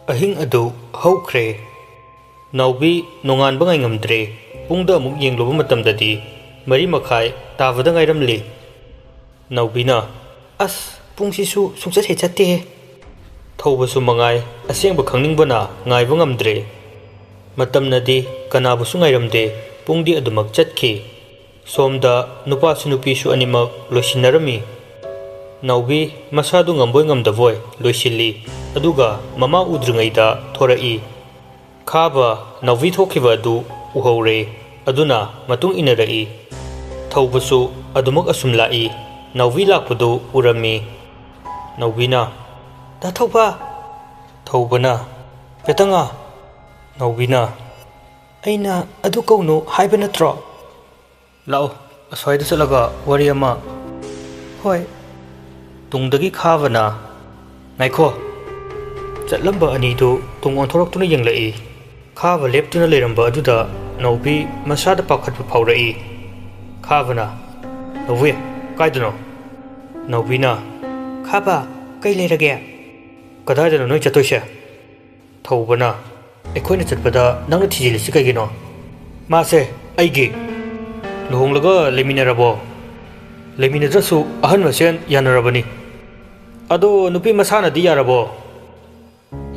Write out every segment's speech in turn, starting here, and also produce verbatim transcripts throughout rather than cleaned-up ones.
ꯑꯍꯤꯡ ꯑꯗꯨ ꯍꯧꯈ꯭ꯔꯦ꯫ ꯅꯥꯎꯕꯤ ꯅꯣꯡꯉꯥꯟꯕ ꯉꯥꯏꯉꯝꯗ꯭ꯔꯦ꯫ ꯄꯨꯡꯗ ꯑꯃꯨꯛ ꯌꯦꯡꯂꯨꯕ ꯃꯇꯝꯗꯗꯤ ꯃꯔꯤ ꯃꯈꯥꯏ ꯇꯥꯕꯗ ꯉꯥꯏꯔꯝꯂꯤ꯫ ꯅꯥꯎꯕꯤꯅ, "ꯑꯁ, ꯄꯨꯡꯁꯤꯁꯨ ꯁꯨꯡꯆꯠ ꯍꯦꯛ ꯆꯠꯇꯦꯍꯦ!" ꯊꯧꯕꯁꯨ ꯃꯉꯥꯏ, ꯑꯁꯦꯡꯕ ꯈꯪꯅꯤꯡꯕꯅ ꯉꯥꯏꯕ ꯉꯝꯗ꯭ꯔꯦ꯫ ꯃꯇꯝꯅꯗꯤ ꯀꯅꯥꯕꯨꯁꯨ ꯉꯥꯏꯔꯝꯗꯦ꯫ ꯄꯨꯡꯗꯤ ꯑꯗꯨꯃꯛ ꯆꯠꯈꯤ꯫ ꯁꯣꯝꯗ ꯅꯨꯄꯥꯁꯨ ꯅꯨꯄꯤꯁꯨ ꯑꯅꯤꯃꯛ ꯂꯣꯏꯁꯤꯟꯅꯔꯝꯃꯤ꯫ ꯅꯥꯎꯕꯤ ꯃꯁꯥꯗꯨ ꯉꯝꯕꯣꯏ ꯉꯝꯗꯕꯣꯏ ꯂꯣꯏꯁꯤꯜꯂꯤ, ꯑꯗꯨꯒ ꯃꯃꯥ ꯎꯗ꯭ꯔꯤꯉꯩꯗ ꯊꯣꯔꯛꯏ꯫ ꯈꯥꯕ ꯅꯥꯎꯕꯤ ꯊꯣꯛꯈꯤꯕ ꯑꯗꯨ ꯎꯍꯧꯔꯦ, ꯑꯗꯨꯅ ꯃꯇꯨꯡ ꯏꯟꯅꯔꯛꯏ꯫ ꯊꯧꯕꯁꯨ ꯑꯗꯨꯃꯛ ꯑꯁꯨꯝ ꯂꯥꯛꯏ꯫ ꯅꯥꯎꯕꯤ ꯂꯥꯛꯄꯗꯨ ꯎꯔꯝꯃꯤ꯫ ꯅꯥꯎꯕꯤꯅ, "ꯗꯥ ꯊꯧꯕ!" ꯊꯧꯕꯅ, "ꯄꯦꯇꯉꯥ!" ꯅꯥꯎꯕꯤꯅ, "ꯑꯩꯅ ꯑꯗꯨ ꯀꯧꯅꯨ ꯍꯥꯏꯕ ꯅꯠꯇ꯭ꯔꯣ?" "ꯂꯥꯛꯑꯣ, ꯑꯁ꯭ꯋꯥꯏꯗ ꯆꯠꯂꯒ ꯋꯥꯔꯤ ꯑꯃ"꯫ "ꯍꯣꯏ"꯫ ꯇꯨꯡꯗꯒꯤ ꯈꯥꯕꯅ, "ꯉꯥꯏꯈꯣ!" ꯆꯠꯂꯝꯕ ꯑꯅꯤꯗꯨ ꯇꯨꯡ ꯑꯣꯟꯊꯣꯔꯛꯇꯨꯅ ꯌꯦꯡꯂꯛꯏ꯫ ꯈꯥꯕ ꯂꯦꯞꯇꯨꯅ ꯂꯩꯔꯝꯕ ꯑꯗꯨꯗ ꯅꯥꯎꯕꯤ ꯃꯁꯥꯗ ꯄꯥꯈꯠꯄ ꯐꯥꯎꯔꯛꯏ꯫ ꯈꯥꯕꯅ, "ꯅꯥꯎꯕꯤ, ꯀꯥꯏꯗꯅꯣ?" ꯅꯥꯎꯕꯤꯅ, "ꯈꯥꯕ, ꯀꯩ ꯂꯩꯔꯒꯦ?" "ꯀꯗꯥꯏꯗꯅꯣ ꯅꯣꯏ ꯆꯠꯇꯣꯏꯁꯦ?" ꯊꯧꯕꯅ, "ꯑꯩꯈꯣꯏꯅ ꯆꯠꯄꯗ ꯅꯪꯅ ꯊꯤꯖꯤꯜꯂꯤꯁꯤ ꯀꯩꯒꯤꯅꯣ?" "ꯃꯥꯁꯦ ꯑꯩꯒꯤ"꯫ "ꯂꯨꯍꯣꯡꯂꯒ ꯂꯩꯃꯤꯟꯅꯔꯕꯣ?" "ꯂꯩꯃꯤꯟꯅꯗ꯭ꯔꯁꯨ ꯑꯍꯟ ꯃꯁꯦꯟ ꯌꯥꯅꯔꯕꯅꯤ"꯫ "ꯑꯗꯣ ꯅꯨꯄꯤ ꯃꯁꯥꯅꯗꯤ ꯌꯥꯔꯕꯣ?"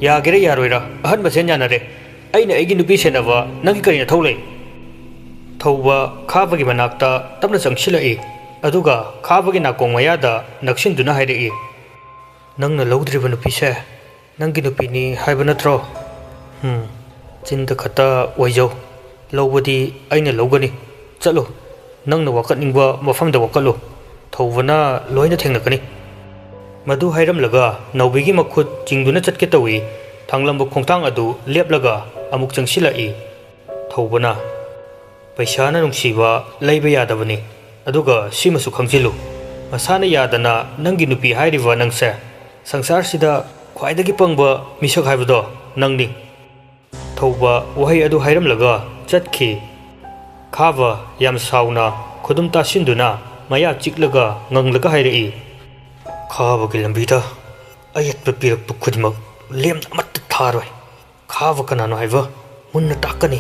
"ꯌꯥꯒꯦꯔꯥ ꯌꯥꯔꯣꯏꯔꯥ, ꯑꯍꯟ ꯃꯁꯦꯟ ꯌꯥꯅꯔꯦ꯫ ꯑꯩꯅ ꯑꯩꯒꯤ ꯅꯨꯄꯤ ꯁꯦꯟꯅꯕ ꯅꯪꯒꯤ ꯀꯔꯤ ꯅꯊꯧ ꯂꯩ?" ꯊꯧꯕ ꯈꯥꯕꯒꯤ ꯃꯅꯥꯛꯇ ꯇꯞꯅ ꯆꯪꯁꯤꯜꯂꯛꯏ, ꯑꯗꯨꯒ ꯈꯥꯕꯒꯤ ꯅꯥꯀꯣꯡ ꯃꯌꯥꯗ ꯅꯛꯁꯤꯟꯗꯨꯅ ꯍꯥꯏꯔꯛꯏ, "ꯅꯪꯅ ꯂꯧꯗ꯭ꯔꯤꯕ ꯅꯨꯄꯤꯁꯦ ꯅꯪꯒꯤ ꯅꯨꯄꯤꯅꯤ ꯍꯥꯏꯕ ꯅꯠꯇ꯭ꯔꯣ? ꯍꯨꯝ, ꯆꯤꯟꯗ ꯈꯛꯇ ꯑꯣꯏꯖꯧ꯫ ꯂꯧꯕꯗꯤ ꯑꯩꯅ ꯂꯧꯒꯅꯤ꯫ ꯆꯠꯂꯨ, ꯅꯪꯅ ꯋꯥꯀꯠꯅꯤꯡꯕ ꯃꯐꯝꯗ ꯋꯥꯀꯠꯂꯨ꯫ ꯊꯧꯕꯅ ꯂꯣꯏꯅ ꯊꯦꯡꯅꯒꯅꯤ"꯫ ꯃꯗꯨ ꯍꯥꯏꯔꯝꯂꯒ ꯅꯥꯎꯕꯤꯒꯤ ꯃꯈꯨꯠ ꯆꯤꯡꯗꯨꯅ ꯆꯠꯀꯦ ꯇꯧꯏ꯫ ꯊꯥꯡꯂꯝꯕ ꯈꯣꯡꯊꯥꯡ ꯑꯗꯨ ꯂꯦꯞꯂꯒ ꯑꯃꯨꯛ ꯆꯪꯁꯤꯜꯂꯛꯏ꯫ ꯊꯧꯕꯅ, "ꯄꯩꯁꯥꯅ ꯅꯨꯡꯁꯤꯕ ꯂꯩꯕ ꯌꯥꯗꯕꯅꯤ, ꯑꯗꯨꯒ ꯁꯤꯃꯁꯨ ꯈꯪꯖꯤꯜꯂꯨ, ꯃꯁꯥꯅ ꯌꯥꯗꯅ ꯅꯪꯒꯤ ꯅꯨꯄꯤ ꯍꯥꯏꯔꯤꯕ ꯅꯪꯁꯦ, ꯁꯪꯁꯥꯔꯁꯤꯗ ꯈ꯭ꯋꯥꯏꯗꯒꯤ ꯄꯪꯕ ꯃꯤꯁꯛ ꯍꯥꯏꯕꯗꯣ ꯅꯪꯅꯤ"꯫ ꯊꯧꯕ ꯋꯥꯍꯩ ꯑꯗꯨ ꯍꯥꯏꯔꯝꯂꯒ ꯆꯠꯈꯤ꯫ ꯈꯥꯕ ꯌꯥꯝ ꯁꯥꯎꯅ ꯈꯨꯗꯨꯝ ꯇꯥꯁꯤꯟꯗꯨꯅ ꯃꯌꯥ ꯆꯤꯛꯂꯒ ꯉꯪꯂꯒ ꯍꯥꯏꯔꯛꯏ, "ꯈꯥꯕꯒꯤ ꯂꯝꯕꯤꯗ ꯑꯌꯦꯠꯄ ꯄꯤꯔꯛꯄ ꯈꯨꯗꯤꯡꯃꯛ ꯂꯦꯝꯅ ꯑꯃꯠꯇ ꯊꯥ-" ꯐꯥꯔꯣꯏ꯫ ꯈꯥꯕ ꯀꯅꯥꯅꯣ ꯍꯥꯏꯕ ꯃꯨꯟꯅ ꯇꯥꯛꯀꯅꯤ꯫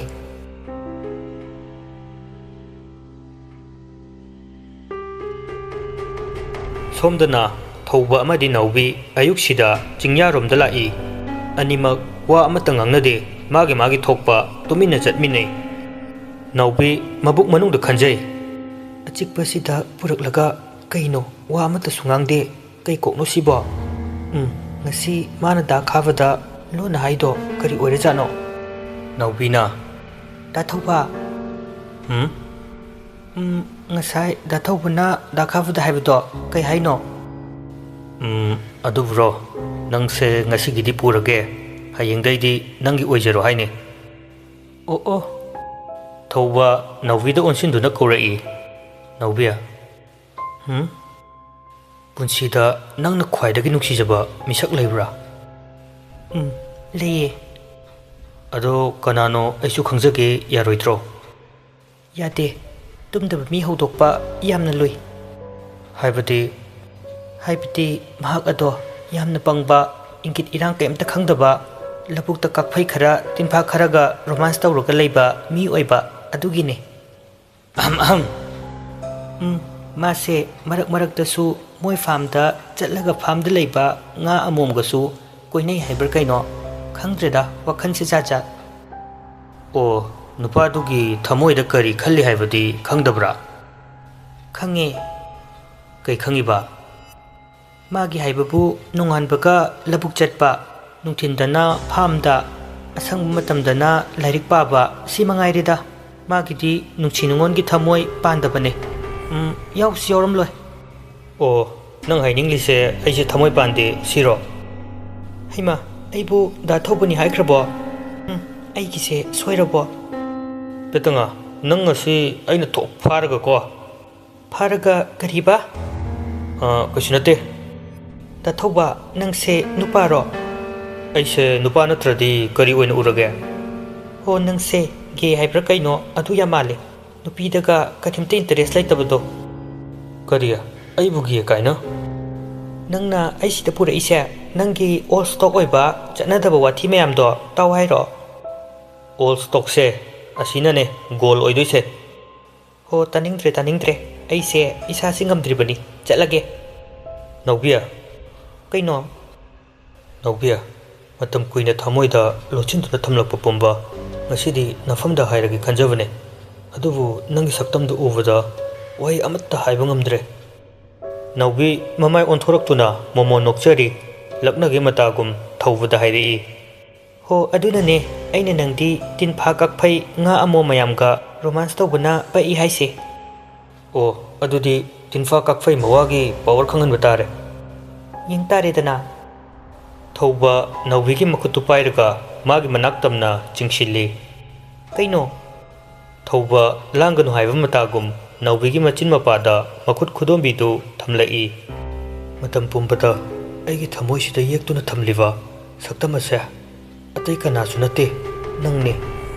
ꯁꯣꯝꯗꯅ ꯊꯧꯕ ꯑꯃꯗꯤ ꯅꯥꯎꯕꯤ ꯑꯌꯨꯛꯁꯤꯗ ꯆꯤꯡꯌꯥꯔꯣꯝꯗ ꯂꯥꯛꯏ꯫ ꯑꯅꯤꯃꯛ ꯋꯥ ꯑꯃꯠꯇ ꯉꯥꯡꯅꯗꯦ, ꯃꯥꯒꯤ ꯃꯥꯒꯤ ꯊꯣꯛꯄ ꯇꯨꯃꯤꯟꯅ ꯆꯠꯃꯤꯟꯅꯩ꯫ ꯅꯥꯎꯕꯤ ꯃꯕꯨꯛ ꯃꯅꯨꯡꯗ ꯈꯟꯖꯩ꯫ ꯑꯆꯤꯛꯄꯁꯤꯗ ꯄꯨꯔꯛꯂꯒ ꯀꯩꯅꯣ ꯋꯥ ꯑꯃꯠꯇꯁꯨ ꯉꯥꯡꯗꯦ? ꯀꯩ ꯀꯣꯛꯅꯣ ꯁꯤꯕꯣ? ꯎꯝ, ꯉꯁꯤ ꯃꯥꯅ ꯗꯥ ꯈꯥꯕꯗ ꯂꯣꯟꯅ ꯍꯥꯏꯗꯣ ꯀꯔꯤ ꯑꯣꯏꯔꯖꯥꯠꯅꯣ? ꯅꯥꯎꯕꯤꯅ, "ꯗꯥ ꯊꯧꯕ?" "ꯎꯝ?" "ꯎꯝ, ꯉꯁꯥꯏ ꯗꯥ ꯊꯧꯕꯅ ꯗꯥ ꯈꯥꯕꯗ ꯍꯥꯏꯕꯗꯣ ꯀꯩ ꯍꯥꯏꯅꯣ?" "ꯎꯝ, ꯑꯗꯨꯕꯨꯔꯣ, ꯅꯪꯁꯦ ꯉꯁꯤꯒꯤꯗꯤ ꯄꯨꯔꯒꯦ, ꯍꯌꯦꯡꯗꯩꯗꯤ ꯅꯪꯒꯤ ꯑꯣꯏꯖꯔꯣ ꯍꯥꯏꯅꯦ꯫" "ꯑꯣ, ꯑꯣ꯫" ꯊꯧꯕ ꯅꯥꯎꯕꯤꯗ ꯑꯣꯟꯁꯤꯟꯗꯨꯅ ꯀꯧꯔꯛꯏ꯫ ꯅꯥꯎꯕꯤ, ꯍꯨꯝ? ꯄꯨꯟꯁꯤꯗ ꯅꯪꯅ ꯈ꯭ꯋꯥꯏꯗꯒꯤ ꯅꯨꯡꯁꯤꯖꯕ ꯃꯤꯁꯛ ꯂꯩꯕ꯭ꯔꯥ? ꯎꯝ, ꯂꯩꯌꯦ꯫ ꯑꯗꯣ ꯀꯅꯥꯅꯣ ꯑꯩꯁꯨ ꯈꯪꯖꯒꯦ ꯌꯥꯔꯣꯏꯗ꯭ꯔꯣ? ꯌꯥꯗꯦ꯫ ꯇꯨꯝꯗꯕ ꯃꯤ ꯍꯧꯗꯣꯛꯄ ꯌꯥꯝꯅ ꯂꯨꯏ꯫ ꯍꯥꯏꯕꯗꯤ? ꯍꯥꯏꯕꯗꯤ ꯃꯍꯥꯛ ꯑꯗꯣ ꯌꯥꯝꯅ ꯄꯪꯕ, ꯏꯪꯒꯤꯠ ꯏꯔꯥꯡ ꯀꯩꯝꯇ ꯈꯪꯗꯕ, ꯂꯧꯕꯨꯛꯇ ꯀꯥꯛꯐꯩ ꯈꯔ, ꯇꯤꯟꯐꯥ ꯈꯔꯒ ꯔꯣꯃꯥꯟꯁ ꯇꯧꯔꯒ ꯂꯩꯕ ꯃꯤ ꯑꯣꯏꯕ ꯑꯗꯨꯒꯤꯅꯦ꯫ ꯑꯍꯝ ꯑꯍꯝ꯫ ꯎꯝ, ꯃꯥꯁꯦ ꯃꯔꯛ ꯃꯔꯛꯇꯁꯨ ꯃꯣꯏ ꯐꯥꯝꯗ ꯆꯠꯂꯒ ꯐꯥꯝꯗ ꯂꯩꯕ ꯉꯥ ꯑꯃꯣꯝꯒꯁꯨ ꯀꯣꯏꯅꯩ ꯍꯥꯏꯕ꯭ꯔꯥ ꯀꯩꯅꯣ? ꯈꯪꯗ꯭ꯔꯦꯗ, ꯋꯥꯈꯜꯁꯦ ꯖꯥꯠ ꯖꯥꯠ꯫ ꯑꯣ, ꯅꯨꯄꯥꯗꯨꯒꯤ ꯊꯃꯣꯏꯗ ꯀꯔꯤ ꯈꯜꯂꯤ ꯍꯥꯏꯕꯗꯤ ꯈꯪꯗꯕ꯭ꯔꯥ? ꯈꯪꯉꯦ꯫ ꯀꯩ ꯈꯪꯉꯤꯕ? ꯃꯥꯒꯤ ꯍꯥꯏꯕꯕꯨ ꯅꯣꯡꯉꯥꯟꯕꯒ ꯂꯧꯕꯨꯛ ꯆꯠꯄ, ꯅꯨꯡꯊꯤꯟꯗꯅ ꯐꯥꯝꯗ, ꯑꯁꯪꯕ ꯃꯇꯝꯗꯅ ꯂꯥꯏꯔꯤꯛ ꯄꯥꯕ, ꯁꯤ ꯃꯉꯥꯏꯔꯦꯗ꯫ ꯃꯥꯒꯤꯗꯤ ꯅꯨꯡꯁꯤ ꯅꯨꯡꯉꯣꯟꯒꯤ ꯊꯃꯣꯏ ꯄꯥꯟꯗꯕꯅꯦ꯫ ꯎꯝ, ꯌꯥꯎꯁꯨ ꯌꯥꯎꯔꯝꯂꯣꯏ꯫ ꯑꯣ, ꯅꯪ ꯍꯥꯏꯅꯤꯡꯂꯤꯁꯦ ꯑꯩꯁꯦ ꯊꯃꯣꯏ ꯄꯥꯟꯗꯦ ꯁꯤꯔꯣ? ꯍꯩꯃꯥ, ꯑꯩꯕꯨ ꯗꯥ ꯊꯧꯕꯅꯤ ꯍꯥꯏꯈ꯭ꯔꯕꯣ? ꯎꯝ, ꯑꯩꯒꯤꯁꯦ ꯁꯣꯏꯔꯕꯣ? ꯄꯦꯇꯉꯥ, ꯅꯪ ꯉꯁꯤ ꯑꯩꯅ ꯊꯣꯛ ꯐꯥꯔꯒꯀꯣ꯫ ꯐꯥꯔꯒ ꯀꯔꯤꯕ? ꯑ, ꯀꯩꯁꯨ ꯅꯠꯇꯦ꯫ ꯗꯥ ꯊꯧꯕ, ꯅꯪꯁꯦ ꯅꯨꯄꯥꯔꯣ? ꯑꯩꯁꯦ ꯅꯨꯄꯥ ꯅꯠꯇ꯭ꯔꯗꯤ ꯀꯔꯤ ꯑꯣꯏꯅ ꯎꯔꯒꯦ? ꯍꯣ, ꯅꯪꯁꯦ ꯒꯦ ꯍꯥꯏꯕ꯭ꯔꯥ ꯀꯩꯅꯣ ꯑꯗꯨ ꯌꯥꯝ ꯃꯥꯜꯂꯦ꯫ ꯅꯨꯄꯤꯗꯒ ꯀꯔꯤꯝꯇ ꯏꯟꯇꯔꯦꯁ ꯂꯩꯇꯕꯗꯣ꯫ ꯀꯔꯤ? ꯑꯩꯕꯨ ꯒꯦ ꯀꯥꯏꯅ? ꯅꯪꯅ ꯑꯩ ꯁꯤꯗ ꯄꯨꯔꯛꯏꯁꯦ ꯅꯪꯒꯤ ꯑꯣꯜ ꯁ꯭ꯇꯣꯛ ꯑꯣꯏꯕ ꯆꯠꯅꯗꯕ ꯋꯥꯊꯤ ꯃꯌꯥꯝꯗꯣ ꯇꯥꯎ ꯍꯥꯏꯔꯣ? ꯑꯣꯜ ꯁ꯭ꯇꯣꯛꯁꯦ ꯑꯁꯤꯅꯅꯦ ꯒꯣꯜ ꯑꯣꯏꯗꯣꯏꯁꯦ꯫ ꯍꯣ, ꯇꯥꯅꯤꯡꯗ꯭ꯔꯦ, ꯇꯥꯅꯤꯡꯗ꯭ꯔꯦ꯫ ꯑꯩꯁꯦ ꯏꯁꯥꯁꯤ ꯉꯝꯗ꯭ꯔꯤꯕꯅꯤ꯫ ꯆꯠꯂꯒꯦ꯫ ꯅꯥꯎꯕꯤ꯫ ꯀꯩꯅꯣ? ꯅꯥꯎꯕꯤ, ꯃꯇꯝ ꯀꯨꯏꯅ ꯊꯃꯣꯏꯗ ꯂꯣꯠꯁꯤꯟꯗꯨꯅ ꯊꯝꯂꯛꯄ ꯄꯨꯝꯕ ꯉꯁꯤꯗꯤ ꯅꯐꯝꯗ ꯍꯥꯏꯔꯒꯦ ꯈꯟꯖꯕꯅꯦ꯫ ꯑꯗꯨꯕꯨ ꯅꯪꯒꯤ ꯁꯛꯇꯝꯗꯨ ꯎꯕꯗ ꯋꯥꯍꯩ ꯑꯃꯠꯇ ꯍꯥꯏꯕ ꯉꯝꯗ꯭ꯔꯦ꯫ ꯅꯥꯎꯕꯤ ꯃꯃꯥꯏ ꯑꯣꯟꯊꯣꯔꯛꯇꯨꯅ ꯃꯣꯃꯣꯟ ꯅꯣꯛꯆꯔꯤ, ꯂꯛꯅꯒꯦ ꯃꯇꯥꯒꯨꯝ ꯊꯧꯕꯗ ꯍꯥꯏꯔꯛꯏ꯫ ꯍꯣ, ꯑꯗꯨꯅꯅꯦ ꯑꯩꯅ ꯅꯪꯗꯤ ꯇꯤꯟꯐꯥ ꯀꯛꯐꯩ ꯉꯥ ꯑꯃꯣ ꯃꯌꯥꯝꯒ ꯔꯣꯃꯥꯟꯁ ꯇꯧꯕꯅ ꯄꯛꯏ ꯍꯥꯏꯁꯦ꯫ ꯑꯣ, ꯑꯗꯨꯗꯤ ꯇꯤꯟꯐꯥ ꯀꯛꯐꯩ ꯃꯋꯥꯒꯤ ꯄꯥꯋꯔ ꯈꯪꯍꯟꯕ ꯇꯥꯔꯦ꯫ ꯌꯦꯡ ꯇꯥꯔꯦꯗꯅ꯫ ꯊꯧꯕ ꯅꯥꯎꯕꯤꯒꯤ ꯃꯈꯨꯠꯇꯨ ꯄꯥꯏꯔꯒ ꯃꯥꯒꯤ ꯃꯅꯥꯛ ꯇꯝꯅ ꯆꯤꯡꯁꯤꯜꯂꯤ꯫ ꯀꯩꯅꯣ? ꯊꯧꯕ ꯂꯥꯡꯒꯅꯨ ꯍꯥꯏꯕ ꯃꯇꯥꯒꯨꯝ ꯅꯥꯎꯕꯤꯒꯤ ꯃꯆꯤꯟ ꯃꯄꯥꯗ ꯃꯈꯨꯠ ꯈꯨꯗꯣꯝꯕꯤꯗꯨ ꯊꯝꯂꯛꯏ꯫ ꯃꯇꯝ ꯄꯨꯝꯕꯗ ꯑꯩꯒꯤ ꯊꯃꯣꯏꯁꯤꯗ ꯌꯦꯛꯇꯨꯅ ꯊꯝꯂꯤꯕ ꯁꯛꯇꯝ ꯑꯁꯦ ꯑꯇꯩ ꯀꯅꯥꯁꯨ ꯅꯠꯇꯦ, ꯅꯪꯅꯤ꯫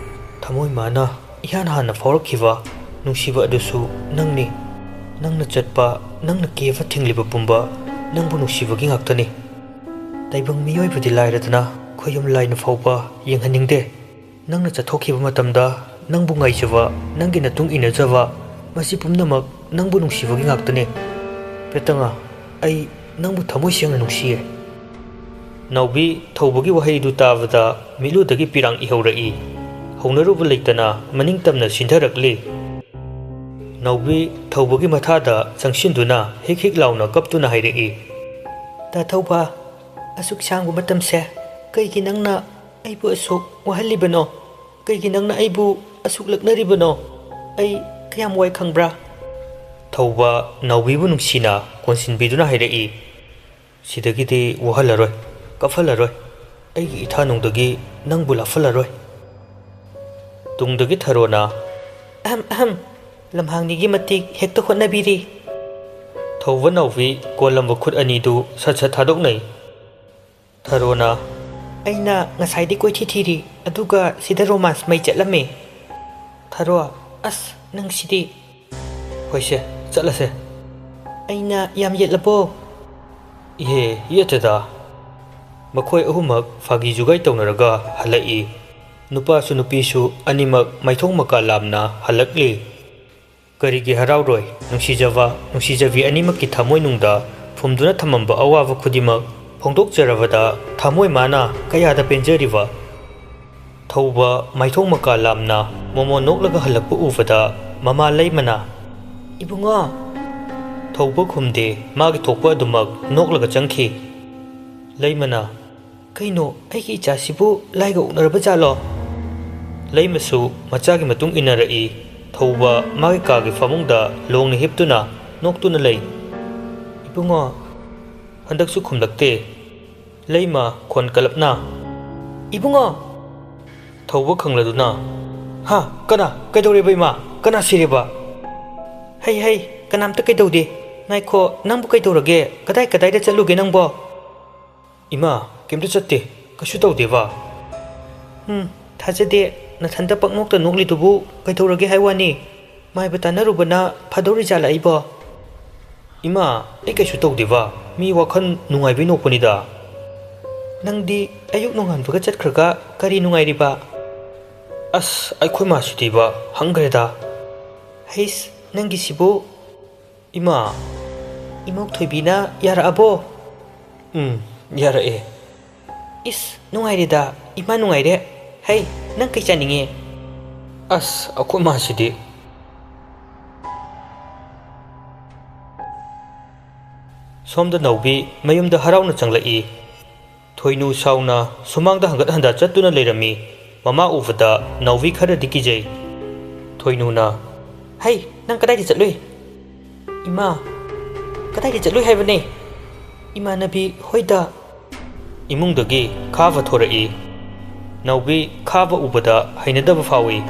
ꯊꯃꯣꯏ ꯃꯥꯅ ꯏꯍꯥꯟ ꯍꯥꯟꯅ ꯐꯥꯎꯔꯛꯈꯤꯕ ꯅꯨꯡꯁꯤꯕ ꯑꯗꯨꯁꯨ ꯅꯪꯅꯤ꯫ ꯅꯪꯅ ꯆꯠꯄ, ꯅꯪꯅ ꯀꯦꯕ ꯊꯤꯡꯂꯤꯕ ꯄꯨꯝꯕ ꯅꯪꯕꯨ ꯅꯨꯡꯁꯤꯕꯒꯤ ꯉꯥꯛꯇꯅꯤ꯫ ꯇꯥꯏꯕꯪ ꯃꯤꯑꯣꯏꯕꯗꯤ ꯂꯥꯏꯔꯗꯅ ꯈꯣꯌꯨꯝ ꯂꯥꯏꯅ ꯐꯥꯎꯕ ꯌꯦꯡꯍꯟꯅꯤꯡꯗꯦ꯫ ꯅꯪꯅ ꯆꯠꯊꯣꯛꯈꯤꯕ ꯃꯇꯝꯗ ꯅꯪꯕꯨ ꯉꯥꯏꯖꯕ, ꯅꯪꯒꯤ ꯅꯇꯨꯡ ꯏꯟꯅꯖꯕ, ꯃꯁꯤ ꯄꯨꯝꯅꯃꯛ ꯅꯪꯕꯨ ꯅꯨꯡꯁꯤꯕꯒꯤ ꯉꯥꯛꯇꯅꯤ꯫ ꯄ꯭ꯔꯤꯇꯉꯥ, ꯑꯩ ꯅꯪꯕꯨ ꯊꯃꯣꯏ ꯁꯦꯡꯅ ꯅꯨꯡꯁꯤꯌꯦ꯫ ꯅꯥꯎꯕꯤ ꯊꯧꯕꯒꯤ ꯋꯥꯍꯩꯗꯨ ꯇꯥꯕꯗ ꯃꯤꯠꯂꯨꯗꯒꯤ ꯄꯤꯔꯥꯡ ꯏꯍꯧꯔꯛꯏ꯫ ꯍꯧꯅꯔꯨꯕ ꯂꯩꯇꯅ ꯃꯅꯤꯡ ꯇꯝꯅ ꯆꯤꯟꯊꯔꯛꯂꯤ꯫ ꯅꯥꯎꯕꯤ ꯊꯧꯕꯒꯤ ꯃꯊꯥꯗ ꯆꯪꯁꯤꯟꯗꯨꯅ ꯍꯤꯛ ꯍꯤꯛ ꯂꯥꯎꯅ ꯀꯞꯇꯨꯅ ꯍꯥꯏꯔꯛꯏ꯫ ꯗꯥ ꯊꯧꯕ, ꯑꯁꯨꯛ ꯁꯥꯡꯕ ꯃꯇꯝꯁꯦ ꯀꯩꯒꯤ ꯅꯪꯅ ꯑꯩꯕꯨ ꯑꯁꯨꯛ ꯋꯥꯍꯜꯂꯤꯕꯅꯣ? ꯀꯩꯒꯤ ꯅꯪꯅ ꯑꯩꯕꯨ ꯑꯁꯨꯛ ꯂꯛꯅꯔꯤꯕꯅꯣ? ꯑꯩ ꯀꯌꯥꯝ ꯋꯥꯏ ꯈꯪꯕ꯭ꯔꯥ? ꯊꯧꯕ ꯅꯥꯎꯕꯤꯕꯨ ꯅꯨꯡꯁꯤꯅ ꯀꯣꯟꯁꯤꯟꯕꯤꯗꯨꯅ ꯍꯥꯏꯔꯛꯏ꯫ ꯁꯤꯗꯒꯤꯗꯤ ꯋꯥꯍꯜꯂꯔꯣꯏ, ꯀꯞꯍꯜꯂꯔꯣꯏ꯫ ꯑꯩꯒꯤ ꯏꯊꯥꯅꯨꯡꯗꯒꯤ ꯅꯪꯕꯨ ꯂꯥꯞꯍꯜꯂꯔꯣꯏ꯫ ꯇꯨꯡꯗꯒꯤ ꯊꯔꯣꯅ, ꯑꯍꯝ ꯑꯍꯝ, ꯂꯝꯍꯥꯡꯅꯤꯒꯤ ꯃꯇꯤꯛ ꯍꯦꯛꯇ ꯍꯣꯠꯅꯕꯤꯔꯤ꯫ ꯊꯧꯕ ꯅꯥꯎꯕꯤ ꯀꯣꯜꯂꯝꯕ ꯈꯨꯠ ꯑꯅꯤꯗꯨ ꯁꯠ ꯁꯠ ꯊꯥꯗꯣꯛꯅꯩ꯫ ꯊꯔꯣꯅ, ꯑꯩꯅ ꯉꯁꯥꯏꯗꯤ ꯀꯣꯏꯊꯤ ꯊꯤꯔꯤ, ꯑꯗꯨꯒ ꯁꯤꯗ ꯔꯣꯃꯥꯟꯁ ꯃꯩ ꯆꯠꯂꯝꯃꯦ꯫ ꯊꯔꯣ, ꯑꯁ, ꯅꯪꯁꯤꯗꯤ꯫ ꯍꯣꯏꯁꯦ, ꯆꯠꯂꯁꯦ꯫ ꯑꯩꯅ ꯌꯥꯝ ꯌꯦꯠꯂꯕꯣ? ꯏꯍꯦ, ꯌꯦꯠꯇꯦꯗ꯫ ꯃꯈꯣꯏ ꯑꯍꯨꯝꯃꯛ ꯐꯥꯒꯤ ꯖꯨꯒꯥꯏ ꯇꯧꯅꯔꯒ ꯍꯜꯂꯛꯏ꯫ ꯅꯨꯄꯥꯁꯨ ꯅꯨꯄꯤꯁꯨ ꯑꯅꯤꯃꯛ ꯃꯥꯏꯊꯣꯡ ꯃꯀꯥ ꯂꯥꯝꯅ ꯍꯜꯂꯛꯂꯤ꯫ ꯀꯔꯤꯒꯤ ꯍꯔꯥꯎꯔꯣꯏ? ꯅꯨꯡꯁꯤꯖꯕ, ꯅꯨꯡꯁꯤꯖꯕꯤ ꯑꯅꯤꯃꯛꯀꯤ ꯊꯃꯣꯏꯅꯨꯡꯗ ꯐꯨꯝꯗꯨꯅ ꯊꯝꯃꯝꯕ ꯑꯋꯥꯕ ꯈꯨꯗꯤꯡꯃꯛ ꯐꯣꯡꯗꯣꯛꯆꯔꯕꯗ ꯊꯃꯣꯏ ꯃꯥꯅ ꯀꯌꯥꯗ ꯄꯦꯟꯖꯔꯤꯕ꯫ ꯊꯧꯕ ꯃꯥꯏꯊꯣꯡ ꯃꯀꯥ ꯂꯥꯝꯅ ꯃꯣꯃꯣ ꯅꯣꯛꯂꯒ ꯍꯜꯂꯛꯄ ꯎꯕꯗ ꯃꯃꯥ ꯂꯩꯃꯅ, "ꯏꯕꯨꯡꯉꯣ!" ꯊꯧꯕ ꯈꯨꯝꯗꯦ, ꯃꯥꯒꯤ ꯊꯣꯛꯄ ꯑꯗꯨꯃꯛ ꯅꯣꯛꯂꯒ ꯆꯪꯈꯤ꯫ ꯂꯩꯃꯅ, "ꯀꯩꯅꯣ, ꯑꯩꯒꯤ ꯏꯆꯥꯁꯤꯕꯨ ꯂꯥꯏꯒ ꯑꯣꯛꯅꯔꯕ ꯖꯥꯠꯂꯣ?" ꯂꯩꯃꯁꯨ ꯃꯆꯥꯒꯤ ꯃꯇꯨꯡ ꯏꯟꯅꯔꯛꯏ꯫ ꯊꯧꯕ ꯃꯥꯒꯤ ꯀꯥꯒꯤ ꯐꯃꯨꯡꯗ ꯂꯣꯡꯅ ꯍꯤꯞꯇꯨꯅ ꯅꯣꯛꯇꯨꯅ ꯂꯩ꯫ "ꯏꯕꯨꯡꯉꯣ!" ꯍꯟꯗꯛꯁꯨ ꯈꯨꯝꯂꯛꯇꯦ꯫ ꯂꯩꯃ ꯈꯣꯟ ꯀꯜꯂꯞꯅ, "ꯏꯕꯨꯡꯉꯣ!" ꯊꯧꯕ ꯈꯪꯂꯗꯨꯅ, "ꯍꯥ? ꯀꯅꯥ? ꯀꯩꯗꯧꯔꯦꯕ ꯏꯃꯥ? ꯀꯅꯥ ꯁꯤꯔꯦꯕ?" "ꯍꯩ, ꯍꯩ, ꯀꯅꯥꯝꯇ ꯀꯩꯗꯧꯗꯦ꯫ ꯉꯥꯏꯈꯣ, ꯅꯪꯕꯨ ꯀꯩꯗꯧꯔꯒꯦ? ꯀꯗꯥꯏ ꯀꯗꯥꯏꯗ ꯆꯠꯂꯨꯒꯦ ꯅꯪꯕꯣ?" "ꯏꯃꯥ, ꯀꯩꯝꯇ ꯆꯠꯇꯦ꯫ ꯀꯩꯁꯨ ꯇꯧꯗꯦꯕ꯫" "ꯎꯝ, ꯊꯥꯖꯗꯦ꯫ ꯅꯊꯟꯇ ꯄꯪꯅꯣꯛꯇ ꯅꯣꯛꯂꯤꯗꯨꯕꯨ ꯀꯩꯗꯧꯔꯒꯦ ꯍꯥꯏ ꯋꯥꯅꯤ? ꯃꯥꯏꯕ ꯇꯥꯟꯅꯔꯨꯕꯅ ꯐꯗꯧꯔꯤꯖꯥꯠꯂ ꯑꯩꯕꯣ?" "ꯏꯃꯥ, ꯑꯩ ꯀꯩꯁꯨ ꯇꯧꯗꯦꯕ꯫ ꯃꯤ ꯋꯥꯈꯜ ꯅꯨꯡꯉꯥꯏꯕꯩ ꯅꯣꯛꯄꯅꯤꯗ꯫" "ꯅꯪꯗꯤ ꯑꯌꯨꯛ ꯅꯣꯡꯉꯥꯟꯕꯒ ꯆꯠꯈ꯭ꯔꯒ ꯀꯔꯤ ꯅꯨꯡꯉꯥꯏꯔꯤꯕ?" "ꯑꯁ, ꯑꯩꯈꯣꯏ ꯃꯥꯁꯤꯗꯤꯕ, ꯍꯪꯈ꯭ꯔꯦꯗ꯫" "ꯍꯩꯁ, ꯅꯪꯒꯤꯁꯤꯕꯨ!" "ꯏꯃꯥ!" "ꯏꯃꯧ ꯊꯣꯏꯕꯤꯅ ꯌꯥꯔꯛꯑꯕꯣ?" "ꯎꯝ, ꯌꯥꯔꯛꯑꯦ꯫" "ꯏꯁ, ꯅꯨꯡꯉꯥꯏꯔꯦꯗ, ꯏꯃꯥ ꯅꯨꯡꯉꯥꯏꯔꯦ꯫ ꯍꯩ, ꯅꯪ ꯀꯩ ꯆꯥꯅꯤꯡꯉꯦ?" "ꯑꯁ, ꯑꯩꯈꯣꯏ ꯃꯥꯁꯤꯗꯤ!" ꯁꯣꯝꯗ ꯅꯥꯎꯕꯤ ꯃꯌꯨꯝꯗ ꯍꯔꯥꯎꯅ ꯆꯪꯂꯛꯏ꯫ ꯊꯣꯏꯅꯨ ꯁꯥꯎꯅ ꯁꯨꯃꯥꯡꯗ ꯍꯪꯒꯠ ꯍꯟꯗ ꯆꯠꯇꯨꯅ ꯂꯩꯔꯝꯃꯤ꯫ ꯃꯃꯥ ꯎꯕꯗ ꯅꯥꯎꯕꯤ ꯈꯔꯗꯤ ꯀꯤꯖꯩ꯫ ꯊꯣꯏꯅꯨꯅ, "ꯍꯩ, ꯅꯪ ꯀꯗꯥꯏꯗ ꯆꯠꯂꯨꯏ?" "ꯏꯃꯥ, ꯀꯗꯥꯏꯗ ꯆꯠꯂꯨꯏ ꯍꯥꯏꯕꯅꯦ?" "ꯏꯃꯥꯟꯅꯕꯤ ꯍꯣꯏꯗ꯫" ꯏꯃꯨꯡꯗꯒꯤ ꯈꯥꯕ ꯊꯣꯔꯛꯏ꯫ ꯅꯥꯎꯕꯤ ꯈꯥꯕ ꯎꯕꯗ ꯍꯩꯅꯗꯕ ꯐꯥꯎꯏ꯫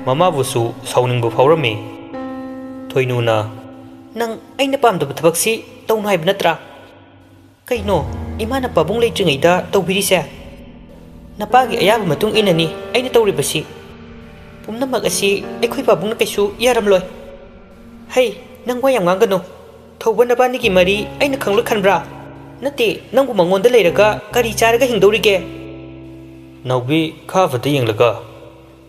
ꯃꯃꯥꯕꯨꯁꯨ ꯁꯥꯎꯅꯤꯡꯕ ꯐꯥꯎꯔꯝꯃꯤ꯫ ꯊꯣꯏꯅꯨꯅ, "ꯅꯪ ꯑꯩꯅ ꯄꯥꯝꯗꯕ ꯊꯕꯛꯁꯤ ꯇꯧꯅꯨ ꯍꯥꯏꯕ ꯅꯠꯇ꯭ꯔꯥ? ꯀꯩꯅꯣ, ꯏꯃꯥꯅ ꯄꯥꯕꯨꯡ ꯂꯩꯇ꯭ꯔꯤꯉꯩꯗ ꯇꯧꯕꯤꯔꯤꯁꯦ? ꯅꯄꯥꯒꯤ ꯑꯌꯥꯕ ꯃꯇꯨꯡ ꯏꯟꯅꯅꯤ ꯑꯩꯅ ꯇꯧꯔꯤꯕꯁꯤ꯫ ꯄꯨꯝꯅꯃꯛ ꯑꯁꯤ ꯑꯩꯈꯣꯏ ꯄꯥꯕꯨꯡꯅ ꯀꯩꯁꯨ ꯌꯥꯔꯝꯂꯣꯏ꯫" "ꯍꯩ, ꯅꯪ ꯋꯥ ꯌꯥꯝ ꯉꯥꯡꯒꯅꯨ꯫ ꯊꯧꯕ ꯅꯕꯥꯅꯤꯒꯤ ꯃꯔꯤ ꯑꯩꯅ ꯈꯪꯂꯣꯏ ꯈꯟꯕ꯭ꯔꯥ? "ꯅꯠꯇꯦ, ꯅꯪꯕꯨ ꯃꯉꯣꯟꯗ ꯂꯩꯔꯒ ꯀꯔꯤ ꯆꯥꯔꯒ ꯍꯤꯡꯗꯧꯔꯤꯒꯦ?" ꯅꯥꯎꯕꯤ ꯈꯥꯕꯗ ꯌꯦꯡꯂꯒ,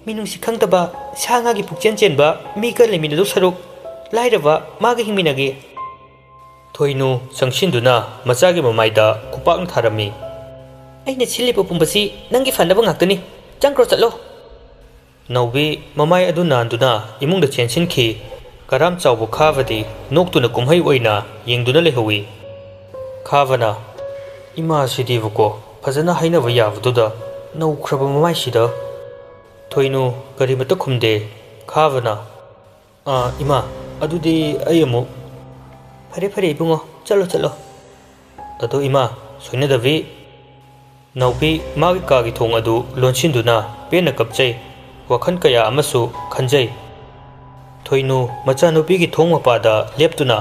"ꯃꯤꯅꯨꯡꯁꯤ ꯈꯪꯗꯕ, ꯁꯥ ꯉꯥꯒꯤ ꯄꯨꯛꯆꯦꯟ ꯆꯦꯟꯕ ꯃꯤꯒ ꯂꯩꯃꯤꯟꯅꯗꯧ ꯁꯔꯨꯛ, ꯂꯥꯏꯔꯕ ꯃꯥꯒ ꯍꯤꯡꯃꯤꯟꯅꯒꯦ꯫" ꯊꯣꯏꯅꯨ ꯆꯪꯁꯤꯟꯗꯨꯅ ꯃꯆꯥꯒꯤ ꯃꯃꯥꯏꯗ ꯈꯨꯄꯥꯛꯅ ꯊꯥꯔꯝꯃꯤ꯫ "ꯑꯩꯅ ꯁꯤꯜꯂꯤꯕ ꯄꯨꯝꯕꯁꯤ ꯅꯪꯒꯤ ꯐꯅꯕ ꯉꯥꯛꯇꯅꯤ꯫ ꯆꯪꯈ꯭ꯔꯣ, ꯆꯠꯂꯣ꯫" ꯅꯥꯎꯕꯤ ꯃꯃꯥꯏ ꯑꯗꯨ ꯅꯥꯟꯗꯨꯅ ꯏꯃꯨꯡꯗ ꯆꯦꯟꯁꯤꯟꯈꯤ꯫ ꯀꯔꯥꯝ ꯆꯥꯎꯕ ꯈꯥꯕꯗꯤ ꯅꯣꯛꯇꯨꯅ ꯀꯨꯝꯍꯩ ꯑꯣꯏꯅ ꯌꯦꯡꯗꯨꯅ ꯂꯩꯍꯧꯏ꯫ ꯈꯥꯕꯅ, "ꯏꯃꯥꯁꯤꯗꯤꯕꯀꯣ, ꯐꯖꯅ ꯍꯥꯏꯅꯕ ꯌꯥꯕꯗꯨꯗ ꯅꯧꯈ꯭ꯔꯕ ꯃꯃꯥꯏꯁꯤꯗ꯫" ꯊꯣꯏꯅꯨ ꯀꯔꯤꯃꯠꯇ ꯈꯨꯝꯗꯦ꯫ ꯈꯥꯕꯅ, "ꯑꯥ, ꯏꯃꯥ, ꯑꯗꯨꯗꯤ ꯑꯩ ꯑꯃꯨꯛ꯫" "ꯐꯔꯦ, ꯐꯔꯦ, ꯏꯕꯨꯡꯉꯣ, ꯆꯠꯂꯣ, ꯆꯠꯂꯣ꯫" "ꯑꯗꯣ ꯏꯃꯥ, ꯁꯣꯏꯅꯗꯕꯤ꯫" ꯅꯥꯎꯕꯤ ꯃꯥꯒꯤ ꯀꯥꯒꯤ ꯊꯣꯡ ꯑꯗꯨ ꯂꯣꯟꯁꯤꯟꯗꯨꯅ ꯄꯦꯟꯅ ꯀꯞꯆꯩ꯫ ꯋꯥꯈꯜ ꯀꯌꯥ ꯑꯃꯁꯨ ꯈꯟꯖꯩ꯫ ꯊꯣꯏꯅꯨ ꯃꯆꯥꯅꯨꯄꯤꯒꯤ ꯊꯣꯡ ꯃꯄꯥꯗ ꯂꯦꯞꯇꯨꯅ,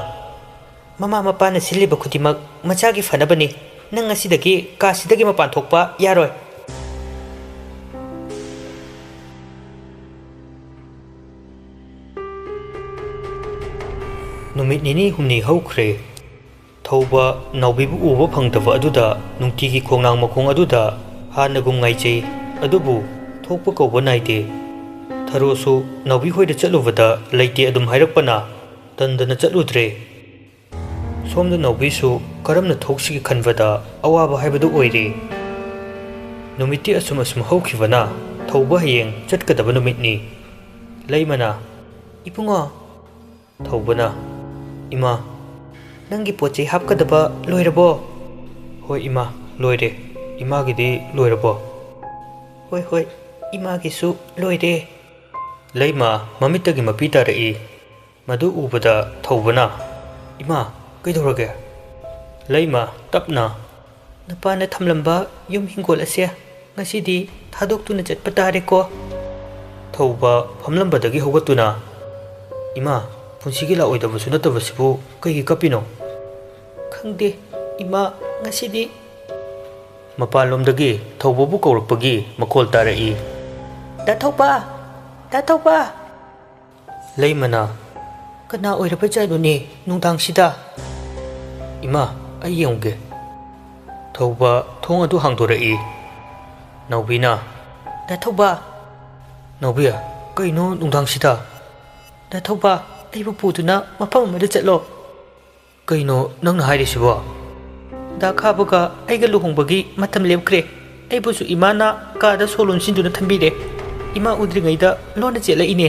"ꯃꯃꯥ ꯃꯄꯥꯅ ꯁꯤꯜꯂꯤꯕ ꯈꯨꯗꯤꯡꯃꯛ ꯃꯆꯥꯒꯤ ꯐꯅꯕꯅꯤ꯫ ꯅꯪ ꯉꯁꯤꯗꯒꯤ ꯀꯥꯁꯤꯗꯒꯤ ꯃꯄꯥꯟ ꯊꯣꯛꯄ ꯌꯥꯔꯣꯏ꯫" ꯅꯨꯃꯤꯠ ꯅꯤꯅꯤ ꯍꯨꯝꯅꯤ ꯍꯧꯈ꯭ꯔꯦ꯫ ꯊꯧꯕ ꯅꯥꯎꯕꯤꯕꯨ ꯎꯕ ꯐꯪꯗꯕ ꯑꯗꯨꯗ ꯅꯨꯡꯇꯤꯒꯤ ꯈꯣꯡꯅꯥꯡ ꯃꯈꯣꯡ ꯑꯗꯨꯗ ꯍꯥꯟꯅꯒꯨꯝ ꯉꯥꯏꯖꯩ꯫ ꯑꯗꯨꯕꯨ ꯊꯣꯛꯄ ꯀꯧꯕ ꯅꯥꯏꯗꯦ꯫ ꯊꯔꯣꯁꯨ ꯅꯥꯎꯕꯤ ꯍꯣꯏꯗ ꯆꯠꯂꯨꯕꯗ ꯂꯩꯇꯦ ꯑꯗꯨꯝ ꯍꯥꯏꯔꯛꯄꯅ ꯇꯟꯗꯅ ꯆꯠꯂꯨꯗ꯭ꯔꯦ꯫ ꯁꯣꯝꯗ ꯅꯥꯎꯕꯤꯁꯨ ꯀꯔꯝꯅ ꯊꯣꯛꯁꯤꯒꯦ ꯈꯟꯕꯗ ꯑꯋꯥꯕ ꯍꯥꯏꯕꯗꯨ ꯑꯣꯏꯔꯦ꯫ ꯅꯨꯃꯤꯠꯇꯤ ꯑꯁꯨꯝ ꯑꯁꯨꯝ ꯍꯧꯈꯤꯕꯅ ꯊꯧꯕ ꯍꯌꯦꯡ ꯆꯠꯀꯗꯕ ꯅꯨꯃꯤꯠꯅꯤ꯫ ꯂꯩꯃꯅ, "ꯏꯕꯨꯡꯉꯣ꯫" ꯊꯧꯕꯅ, "ꯏꯃꯥ꯫" "ꯅꯪꯒꯤ ꯄꯣꯠ ꯆꯩ ꯍꯥꯞꯀꯗꯕ ꯂꯣꯏꯔꯕꯣ?" "ꯍꯣꯏ ꯏꯃꯥ, ꯂꯣꯏꯔꯦ꯫ ꯏꯃꯥꯒꯤꯗꯤ ꯂꯣꯏꯔꯕꯣ?" "ꯍꯣꯏ, ꯍꯣꯏ, ꯏꯃꯥꯒꯤꯁꯨ ꯂꯣꯏꯔꯦ꯫" ꯂꯩꯃ ꯃꯃꯤꯠꯇꯒꯤ ꯃꯄꯤ ꯇꯥꯔꯛꯏ꯫ ꯃꯗꯨ ꯎꯕꯗ ꯊꯧꯕꯅ, "ꯏꯃꯥ, ꯀꯩꯗꯧꯔꯒꯦ?" ꯂꯩꯃ ꯇꯞꯅ, "ꯅꯄꯥꯅ ꯊꯝꯂꯝꯕ ꯌꯨꯝ ꯍꯤꯡꯒꯣꯜ ꯑꯁꯦ ꯉꯁꯤꯗꯤ ꯊꯥꯗꯣꯛꯇꯨꯅ ꯆꯠꯄ ꯇꯥꯔꯦꯀꯣ꯫" ꯊꯧꯕ ꯐꯝꯂꯝꯕꯗꯒꯤ ꯍꯧꯒꯠꯇꯨꯅ, "ꯏꯃꯥ, ꯄꯨꯟꯁꯤꯒꯤ ꯂꯥꯛꯑꯣꯏꯗꯕꯁꯨ ꯅꯠꯇꯕꯁꯤꯕꯨ ꯀꯩꯒꯤ ꯀꯞꯄꯤꯅꯣ?" "ꯈꯪꯗꯦ ꯏꯃꯥ, ꯉꯁꯤꯗꯤ꯫" ꯃꯄꯥꯟꯂꯣꯝꯗꯒꯤ ꯊꯧꯕꯕꯨ ꯀꯧꯔꯛꯄꯒꯤ ꯃꯈꯣꯜ ꯇꯥꯔꯛꯏ꯫ "ꯗꯥ ꯊꯧꯕ! ꯗꯥ ꯊꯧꯕ!" ꯂꯩꯃꯅ, "ꯀꯅꯥ ꯑꯣꯏꯔꯕꯖꯥꯠꯅꯣꯅꯦ ꯅꯨꯡꯗꯥꯡꯁꯤꯗ?" "ꯏꯃꯥ, ꯑꯩ ꯌꯦꯡꯉꯨꯒꯦ꯫" ꯊꯧꯕ ꯊꯣꯡ ꯑꯗꯨ ꯍꯥꯡꯗꯣꯔꯛꯏ꯫ ꯅꯥꯎꯕꯤꯅ, "ꯗꯥ ꯊꯧꯕ!" "ꯅꯥꯎꯕꯤ, ꯀꯩꯅꯣ ꯅꯨꯡꯗꯥꯡꯁꯤꯗ?" "ꯗꯥ ꯊꯧꯕ, ꯑꯩꯕꯨ ꯄꯨꯗꯨꯅ ꯃꯐꯝ ꯑꯃꯗ ꯆꯠꯂꯣ꯫" "ꯀꯩꯅꯣ ꯅꯪꯅ ꯍꯥꯏꯔꯤꯁꯤꯕꯣ?" "ꯗꯥ ꯈꯥꯕꯒ ꯑꯩꯒ ꯂꯨꯍꯣꯡꯕꯒꯤ ꯃꯇꯝ ꯂꯦꯞꯈ꯭ꯔꯦ꯫ ꯑꯩꯕꯨꯁꯨ ꯏꯃꯥꯅ ꯀꯥꯗ ꯁꯣ ꯂꯣꯟꯁꯤꯟꯗꯨꯅ ꯊꯝꯕꯤꯔꯦ꯫ ꯏꯃꯥ ꯎꯗ꯭ꯔꯤꯉꯩꯗ ꯂꯣꯟꯅ ꯆꯦꯜꯂꯛꯏꯅꯦ꯫"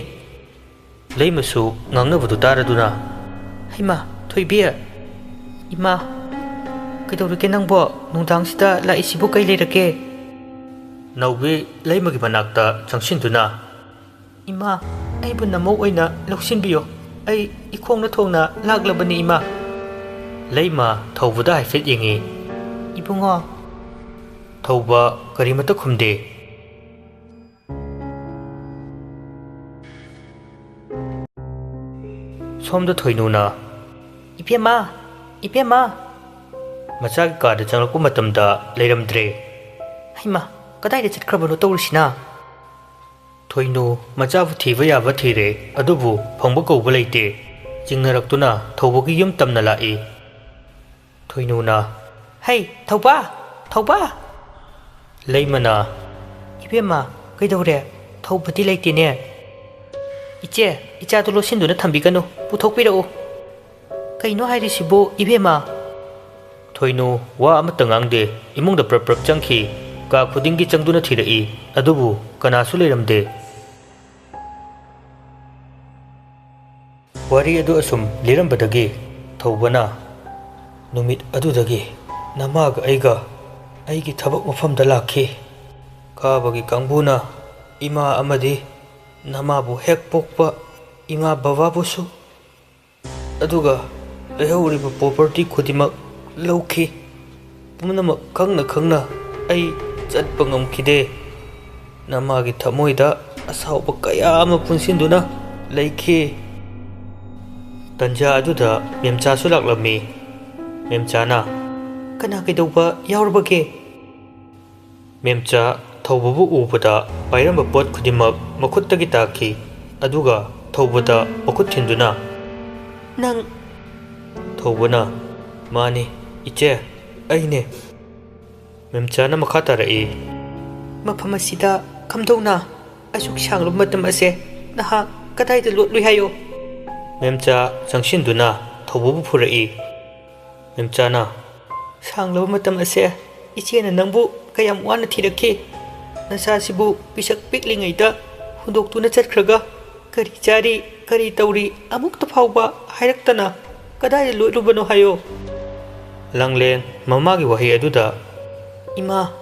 ꯂꯩꯃꯁꯨ ꯉꯥꯡꯅꯕꯗꯨ ꯇꯥꯔꯗꯨꯅ, "ꯍꯩꯃꯥ, ꯊꯣꯏꯕꯤ! ꯏꯃꯥ, ꯀꯩꯗꯧꯔꯒꯦ ꯅꯪꯕꯣ? ꯅꯨꯡꯗꯥꯡꯁꯤꯗ ꯂꯥꯛꯏꯁꯤꯕꯨ ꯀꯩ ꯂꯩꯔꯒꯦ?" ꯅꯥꯎꯕꯤ ꯂꯩꯃꯒꯤ ꯃꯅꯥꯛꯇ ꯆꯪꯁꯤꯟꯗꯨꯅ, "ꯏꯃꯥ, ꯑꯩꯕꯨ ꯅꯃꯧ ꯑꯣꯏꯅ ꯂꯧꯁꯤꯟꯕꯤꯌꯣ꯫ ꯑꯩ ꯏꯈꯣꯡꯅ ꯊꯣꯡꯅ ꯂꯥꯛꯂꯕꯅꯤ, ꯏꯃꯥ꯫" ꯂꯩꯃ ꯊꯧꯕꯗ ꯍꯥꯏꯐꯦꯠ ꯌꯦꯡꯉꯤ꯫ "ꯏꯕꯨꯡꯉꯣ!" ꯊꯧꯕ ꯀꯔꯤꯃꯠꯇ ꯈꯨꯝꯗꯦ꯫ ꯁꯣꯝꯗ ꯊꯣꯏꯅꯨꯅ, "ꯏꯕꯦꯝꯃ! ꯏꯕꯦꯝꯃ!" ꯃꯆꯥꯒꯤ ꯀꯥꯗ ꯆꯪꯂꯛꯄ ꯃꯇꯝꯗ ꯂꯩꯔꯝꯗ꯭ꯔꯦ꯫ "ꯍꯩꯃꯥ, ꯀꯗꯥꯏꯗ ꯆꯠꯈ꯭ꯔꯕꯅꯣ ꯇꯧꯔꯤꯁꯤꯅ?" ꯊꯣꯏꯅꯨ ꯃꯆꯥꯕꯨ ꯊꯤꯕ ꯌꯥꯕ ꯊꯤꯔꯦ, ꯑꯗꯨꯕꯨ ꯐꯪꯕ ꯀꯧꯕ ꯂꯩꯇꯦ꯫ ꯆꯤꯡꯅꯔꯛꯇꯨꯅ ꯊꯧꯕꯒꯤ ꯌꯨꯝ ꯇꯝꯅ ꯂꯥꯛꯏ꯫ ꯊꯣꯏꯅꯨꯅ, "ꯍꯩ, ꯊꯧꯕ! ꯊꯧꯕ!" ꯂꯩꯃꯅ, "ꯏꯕꯦꯝꯃ, ꯀꯩꯗꯧꯔꯦ? ꯊꯧꯕꯗꯤ ꯂꯩꯇꯦꯅꯦ꯫" "ꯏꯆꯦ, ꯏꯆꯥꯗꯨ ꯂꯣꯠꯁꯤꯟꯗꯨꯅ ꯊꯝꯕꯤꯒꯅꯨ, ꯄꯨꯊꯣꯛꯄꯤꯔꯛꯎ꯫" "ꯀꯩꯅꯣ ꯍꯥꯏꯔꯤꯁꯤꯕꯨ, ꯏꯕꯦꯝꯃ?" ꯊꯣꯏꯅꯨ ꯋꯥ ꯑꯃꯠꯇ ꯉꯥꯡꯗꯦ꯫ ꯏꯃꯨꯡꯗ ꯄ꯭ꯔꯞ ꯄ꯭ꯔꯞ ꯆꯪꯈꯤ꯫ ꯀꯥ ꯈꯨꯗꯤꯡꯒꯤ ꯆꯪꯗꯨꯅ ꯊꯤꯔꯛꯏ, ꯑꯗꯨꯕꯨ ꯀꯅꯥꯁꯨ ꯂꯩꯔꯝꯗꯦ꯫ ꯋꯥꯔꯤ ꯑꯗꯨ ꯑꯁꯨꯝ ꯂꯤꯔꯝꯕꯗꯒꯤ ꯊꯧꯕꯅ, "ꯅꯨꯃꯤꯠ ꯑꯗꯨꯗꯒꯤ ꯅꯃꯥꯒ ꯑꯩꯒ ꯑꯩꯒꯤ ꯊꯕꯛ ꯃꯐꯝꯗ ꯂꯥꯛꯈꯤ꯫ ꯀꯥꯕꯒꯤ ꯀꯥꯡꯕꯨꯅ ꯏꯃꯥ ꯑꯃꯗꯤ ꯅꯃꯥꯕꯨ ꯍꯦꯛ ꯄꯣꯛꯄ ꯏꯃꯥ ꯕꯕꯥꯕꯨꯁꯨ, ꯑꯗꯨꯒ ꯂꯩꯍꯧꯔꯤꯕ property ꯈꯨꯗꯤꯡꯃꯛ ꯂꯧꯈꯤ꯫ ꯄꯨꯝꯅꯃꯛ ꯈꯪꯅ ꯈꯪꯅ ꯑꯩ ꯆꯠꯄ ꯉꯝꯈꯤꯗꯦ꯫ ꯅꯃꯥꯒꯤ ꯊꯃꯣꯏꯗ ꯑꯁꯥꯎꯕ ꯀꯌꯥ ꯑꯃ ꯄꯨꯟꯁꯤꯟꯗꯨꯅ ꯂꯩꯈꯤ꯫" ꯇꯟꯖꯥ ꯑꯗꯨꯗ ꯃꯦꯝꯆꯥꯁꯨ ꯂꯥꯛꯂꯝꯃꯤ꯫ ꯃꯦꯝꯆꯥꯅ, "ꯀꯅꯥ ꯀꯩꯗꯧꯕ ꯌꯥꯎꯔꯕꯒꯦ?" ꯃꯦꯝꯆꯥ ꯊꯧꯕꯕꯨ ꯎꯕꯗ ꯄꯥꯏꯔꯝꯕ ꯄꯣꯠ ꯈꯨꯗꯤꯡꯃꯛ ꯃꯈꯨꯠꯇꯒꯤ ꯇꯥꯈꯤ꯫ ꯑꯗꯨꯒ ꯊꯧꯕꯗ ꯃꯈꯨꯠ ꯊꯤꯟꯗꯨꯅ, "ꯅꯪ?" ꯊꯧꯕꯅ, "ꯃꯥꯅꯤ, ꯏꯆꯦ, ꯑꯩꯅꯦ꯫" ꯃꯦꯝꯆꯥꯅ ꯃꯈꯥ ꯇꯥꯔꯛꯏ, "ꯃꯐꯝ ꯑꯁꯤꯗ ꯀꯝꯗꯧꯅ ꯑꯁꯨꯛ ꯁꯥꯡꯂꯕ ꯃꯇꯝ ꯑꯁꯦ ꯅꯍꯥꯛ ꯀꯗꯥꯏꯗ ꯂꯣꯠꯂꯨꯏ ꯍꯥꯏꯌꯣ?" ꯃꯦꯝꯆꯥ ꯆꯪꯁꯤꯟꯗꯨꯅ ꯊꯧꯕꯕꯨ ꯐꯨꯔꯛꯏ꯫ ꯃꯦꯝꯆꯥꯅ, "ꯁꯥꯡꯂꯕ ꯃꯇꯝ ꯑꯁꯦ ꯏꯆꯦꯅ ꯅꯪꯕꯨ ꯀꯌꯥꯝ ꯋꯥꯅ ꯊꯤꯔꯛꯈꯤ꯫ ꯅꯆꯥꯁꯤꯕꯨ ꯄꯤꯁꯛ ꯄꯤꯛꯂꯤꯉꯩꯗ ꯍꯨꯟꯗꯣꯛꯇꯨꯅ ꯆꯠꯈ꯭ꯔꯒ ꯀꯔꯤ ꯆꯥꯔꯤ, ꯀꯔꯤ ꯇꯧꯔꯤ ꯑꯃꯨꯛꯇ ꯐꯥꯎꯕ ꯍꯥꯏꯔꯛꯇꯅ ꯀꯗꯥꯏꯗ ꯂꯣꯠꯂꯨꯕꯅꯣ ꯍꯥꯏꯌꯣ?" ꯂꯥꯡꯂꯦꯟ ꯃꯃꯥꯒꯤ ꯋꯥꯍꯩ ꯑꯗꯨꯗ, "ꯏꯃꯥ!"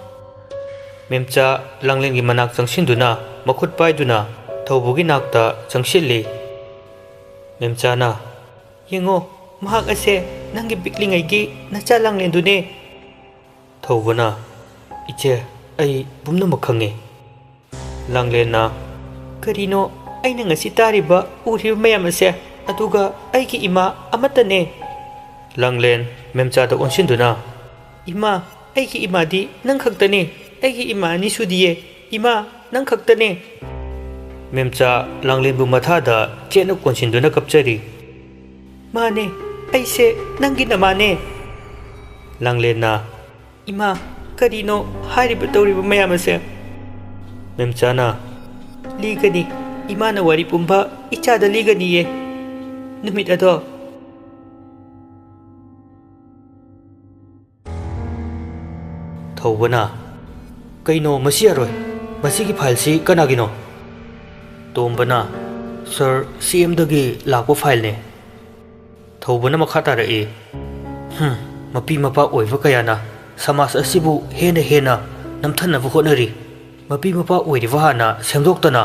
ꯃꯦꯝꯆꯥ ꯂꯥꯡꯂꯦꯟꯒꯤ ꯃꯅꯥꯛ ꯆꯪꯁꯤꯟꯗꯨꯅ ꯃꯈꯨꯠ ꯄꯥꯏꯗꯨꯅ ꯊꯧꯕꯒꯤ ꯅꯥꯛꯇ ꯆꯪꯁꯤꯜꯂꯤ꯫ ꯃꯦꯝꯆꯥꯅ, "ꯌꯦꯡꯉꯣ, ꯃꯍꯥꯛ ꯑꯁꯦ ꯅꯪꯒꯤ ꯄꯤꯛꯂꯤꯉꯩꯒꯤ ꯅꯆꯥ ꯂꯥꯡꯂꯦꯟꯗꯨꯅꯦ꯫" ꯊꯧꯕꯅ, "ꯏꯆꯦ, ꯑꯩ ꯄꯨꯝꯅꯃꯛ ꯈꯪꯉꯤ꯫" ꯂꯥꯡꯂꯦꯟꯅ, "ꯀꯔꯤꯅꯣ ꯑꯩꯅ ꯉꯁꯤ ꯇꯥꯔꯤꯕ, ꯎꯔꯤꯕ ꯃꯌꯥꯝ ꯑꯁꯦ? ꯑꯗꯨꯒ ꯑꯩꯒꯤ ꯏꯃꯥ ꯑꯃꯠꯇꯅꯦ꯫" ꯂꯥꯡꯂꯦꯟ ꯃꯦꯝꯆꯥꯗ ꯑꯣꯟꯁꯤꯟꯗꯨꯅ, "ꯏꯃꯥ, ꯑꯩꯒꯤ ꯏꯃꯥꯗꯤ ꯅꯪ ꯈꯛꯇꯅꯦ꯫ ꯑꯩꯒꯤ ꯏꯃꯥ ꯑꯅꯤ ꯁꯨꯗꯤꯌꯦ꯫ ꯏꯃꯥ, ꯅꯪ ꯈꯛꯇꯅꯦ꯫" ꯃꯦꯝꯆꯥ ꯂꯥꯡꯂꯦꯟꯕꯨ ꯃꯊꯥꯗ ꯆꯦꯠꯅ ꯀꯣꯟꯁꯤꯟꯗꯨꯅ ꯀꯞꯆꯔꯤ꯫ "ꯃꯥꯅꯦ, ꯑꯩꯁꯦ ꯅꯪꯒꯤ ꯅꯃꯥꯅꯦ꯫" ꯂꯥꯡꯂꯦꯟꯅ, "ꯏꯃꯥ, ꯀꯔꯤꯅꯣ ꯍꯥꯏꯔꯤꯕ ꯇꯧꯔꯤꯕ ꯃꯌꯥꯝ ꯑꯁꯦ?" ꯃꯦꯝꯆꯥꯅ, "ꯂꯤꯒꯅꯤ, ꯏꯃꯥꯅ ꯋꯥꯔꯤ ꯄꯨꯝꯕ ꯏꯆꯥꯗ ꯂꯤꯒꯅꯤꯌꯦ꯫ ꯅꯨꯃꯤꯠ ꯑꯗꯣ꯫" ꯊꯧꯕꯅ, "ꯀꯩꯅꯣ, ꯃꯁꯤ ꯌꯥꯔꯣꯏ꯫ ꯃꯁꯤꯒꯤ ꯐꯥꯏꯜꯁꯤ ꯀꯅꯥꯒꯤꯅꯣ?" ꯇꯣꯝꯕꯅ, "ꯁꯥꯔ, ꯁꯤ ꯑꯦꯝꯗꯒꯤ ꯂꯥꯛꯄ ꯐꯥꯏꯜꯅꯦ꯫" ꯊꯧꯕꯅ ꯃꯈꯥ ꯇꯥꯔꯛꯏ, "ꯍꯝ, ꯃꯄꯤ ꯃꯄꯥ ꯑꯣꯏꯕ ꯀꯌꯥꯅ ꯁꯃꯥꯖ ꯑꯁꯤꯕꯨ ꯍꯦꯟꯅ ꯍꯦꯟꯅ ꯅꯝꯊꯅꯕ ꯍꯣꯠꯅꯔꯤ꯫ ꯃꯄꯤ ꯃꯄꯥ ꯑꯣꯏꯔꯤꯕ ꯍꯥꯟꯅ ꯁꯦꯝꯗꯣꯛꯇꯅ